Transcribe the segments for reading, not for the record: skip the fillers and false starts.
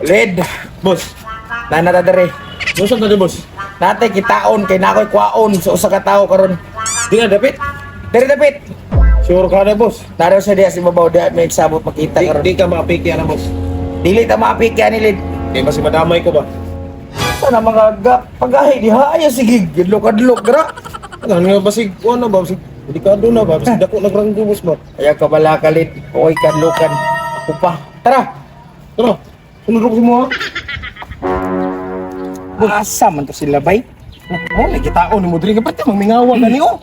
Led, Boss, nana ta dere. boss ang boss. Nate kitaon kay nakoy kwaon sa usa ka tawo karon. Di na dapit. Dere dapit. Sure ka na, boss. Naro sa diya si babaw diya may sabot makita Di, karon. di ka makapiki ana, boss. Dili ta maapik ani, Led. Kay basi madamay ko ba? Sana mga pagahi diha ay sige gidlok-adlok gra. Ano nga basig ano ba basig delikado na ba basig dako nagranggo, boss ba? Ayaw ka bala ka, Led. Okay kadlokan. Ako pa. Tara. Tara. Sunod ko sa mga. Asa man to sila bay? Oh, nagkitaon ni mo diri ka pati magmingawa gani oh.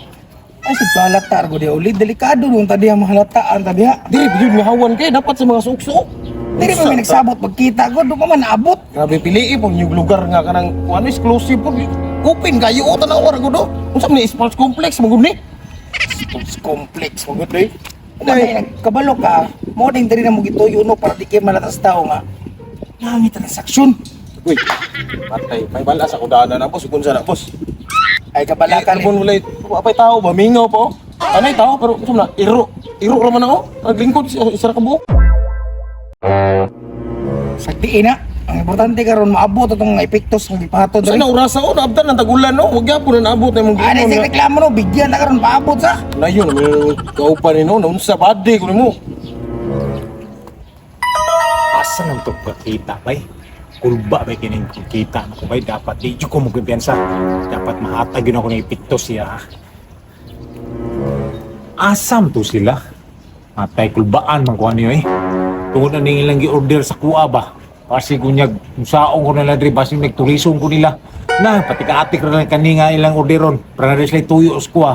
Ay si balata argo di uli delikado nung tadi ang mahalataan tadi ha. Diri gyud mihawan kay dapat sa mga suok-suok. Dili pa may nagsabot pagkita ko, do pa man naabot. Grabe pili po yung lugar nga kanang ano exclusive po. Open kayo oh tanaw ra gud oh. Unsa man ni sports complex man gud ni? Sports complex mo gud eh. Ay, nagkabalo ka, mo din diri na mo gituyo no para di kay malatas tao nga. Nami transaksyon. Uy. Patay, may balas ako daanan na boss, kung na boss. Ay kabala ka Kabalakan mo walay apay tao ba mingaw pa oh. Anay tao pero unsa man na iro. Iro ra man ako. Naglingkod isa ra ka buok. Sa diin na. Ang importante karon maabot atong mga epektos nga gipahatod Sa diri. na orasa oh, naabtan ng tagulan no. Wag gyapon na naabot na imong Ano giingon sa nga. reklamo no, bigyan na karon paabot sa. Nayon may kaupan ni no, naunsa bade ko nimo. Asa nang to kita bay? Kulba bay kining kita ko bay, dapat di jud ko magkumpiyansa. Dapat mahatag yun ako ng epekto siya. Ha? Asam to sila. Matay kulbaan man ko niyo eh. Tungod na ning ilang gi-order sa kuha ba. Kasi kunyag saong ko nila diri basig nagturisong ko nila. Na pati kaatik ra lang kani nga ilang orderon. Para na sila tuyo sa kuha.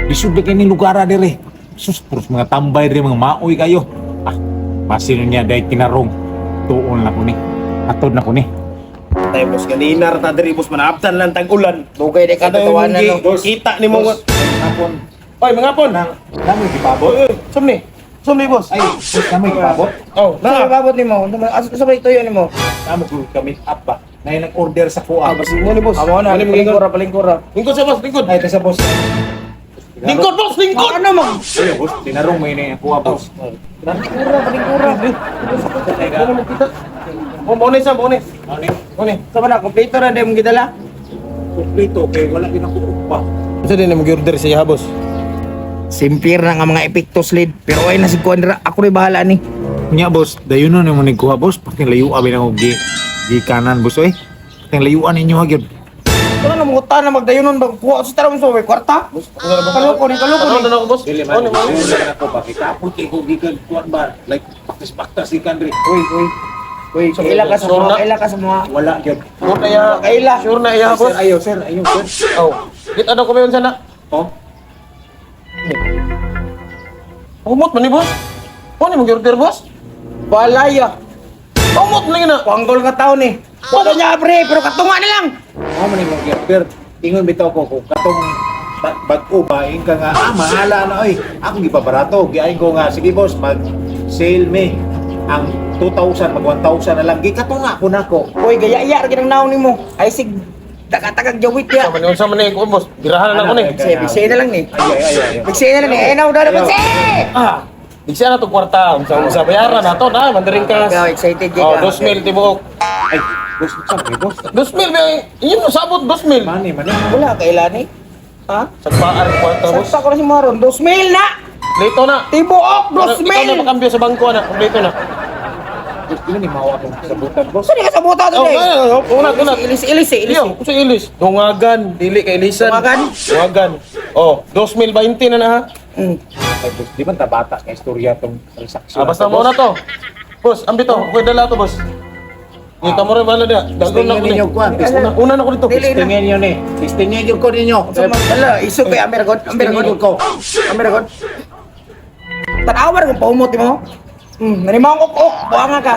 Lisod ba kining lugar diri? Sus, puros mga tambay diri, mga maoy kayo. Ah, basin niya dahil kinarong. Tuon na ko ni. Atod na ko ni. Tay boss ganina ra ta diri boss manaabtan lang tag-ulan. Dugay di ka tawanan no. Kita nimo nga. Hapon. Oy, mga pon. Namoy gipabot. Oy, sumni. Sumni boss. Ay, boss, namoy gipabot. Oh, Sa na. paabot nimo? Asa sa tuyo nimo? Namo ko kami up ba. Na yung nag-order sa kuha. Ah, basig mo ni boss. Amo na, Mo ni mo lingkod. palingkura, palingkura. Lingkod sa boss, lingkod. Ay, sa boss. Lingkod boss, lingkod. Ano mo? Ay, boss, tinarong mo yun yung kuha, boss. Palingkura, palingkura. Ano mo kita? Oh, mo ni sa mo ni. Ano yun? Mo ni. Sa ba na kompleto ra di mong gidala? Kompleto, kay wala ginakuha pa. Unsa din mo order sa iya boss? Simpir na nga mga epektos lead. Pero ay na si Kuandra, ako rin bahala ni. Nya boss, dayon na mo nagkuha boss, pating layo abi na gi gi kanan boss oy. Pating layuan ninyo ha gyud. Wala na mga na magdayunon ba kuha sa tarong sa may kwarta. Kaloko ni kaloko Ano ni. na ako boss? Dili Ano man, mo? dili na ko ba kita kay ko gikan kuan ba like baktas-baktas gikan diri. Uy, uy. Uy, kaila ka sa mga, kaila ka sa mga. Wala gyud. Sure na iya. Kaila. Sure na iya Sir, boss. ayo sir, ayo sir. Oh. Kita daw ko mayon sana. Oh, Umot man ni boss. Mo ni mag-order boss? Balaya. Umot man na. Panggol nga taon ni. Wala niya pre, pero katunga na lang. mo man imong order. Ingon bitaw ko kung katong bag-o ba ing ka nga ah mahala na oy. Ako gipabarato, giayon ko nga sige boss, mag sale me ang 2,000 mag 1,000 na lang gikatunga ko nako. Uy, gaya-iya ra ginang naon nimo. Ay sig taga-tagag jawit ya. Sama ni unsa man ni ko boss. Girahan na ako ni. Bigse, bigse na lang ni. Ay ay ay. ay. Bigse na lang ni. Ay na udah dapat se. Ah. Digsi na to kwarta. Unsa unsa bayaran na to na mandarin ka. Ikaw excited ka. Oh, 2,000 tibuok. Ay, boss, unsa man boss? 2,000 ba? Inyo mo sabot 2,000. Mani man. Wala kaila ni. Ha? Sagpaar kwarta boss. Sakta ko na si Maron. 2,000 na. Lito na. Tibuok Ikaw na 2,000. makambyo sa bangko na. Kompleto na. Boss, dili ni mao akong sabutan boss. Saan ka sa buta Oh, today? ay, oh, una, una. Ilis, ilis, ilis. Iyo, kung sa ilis. Dungagan, dili kay ilisan. Dungagan? Dungagan. Oh, 2020 na na ha. Ay, boss, di man ta bata nga istorya tong transaksyon. Ah, basta mo na to. Boss, ambito, ko dala to, boss. Kita mo rin bala dia. Dalon na ko Testingin ni. ninyo kuan. Una, una na ko dito. Dili na. Testingin niyo ni. Testingin gyud ko ninyo. Ala, iso kay Amergon, Testingin Amergon. gyud ko. Amergon. Tanawa ra kung paumot mo. Nanimaw ok ok, buanga ka.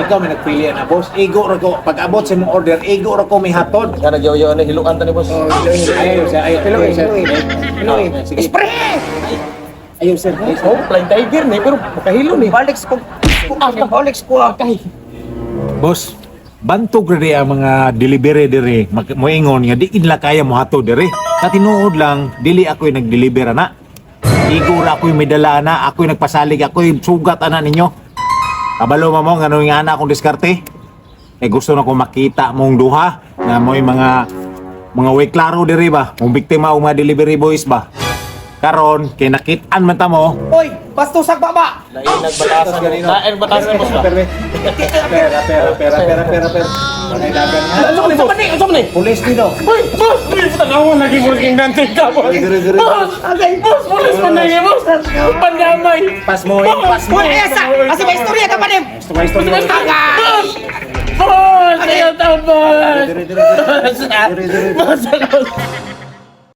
Ikaw may nagpili na boss. Igo ra ko pag abot sa imong order, igo ra ko may hatod. Kana gyud na hiluan ta ni boss. Oh, hilo, Ayaw sir, ayaw. hilo, Ayaw, sir. hilo, hilo. Ah, sige. Spray! Ayaw sir. Oh, flying tiger ni pero makahilo ni. Balik ko. Balik ko. Boss, bantog ra di ang mga delivery diri. Moingon nga di nila kaya mohatod diri. Sa tinuod lang, dili ako'y nag-deliver na. Igo ra ako'y may dala na, ako'y nagpasalig, ako'y sugat ana ninyo. Kabalo mo mo, ngano nga ana akong diskarte? Eh gusto na ko makita mong duha na mo'y mga way klaro diri ba. Mong biktima og mga delivery boys ba. Karon kay nakit-an man ta mo. Oy, bastusag baba. Lain nagbatasan. Lain batasan, boss ba? Pera, pera, pera, pera, pera, pera. Unsa man ni, boss? Unsa man ni? Pulis dito. Uy, boss! Uy, tanawa lagi working nanti ka, boss. Boss! Boss, pulis man lagi, boss! Pandamay! Pas mo, eh, pas mo. Uy, asa? Asa ba istorya ka pa nim? Boss! Boss! Ayaw taon, boss! Boss! Boss!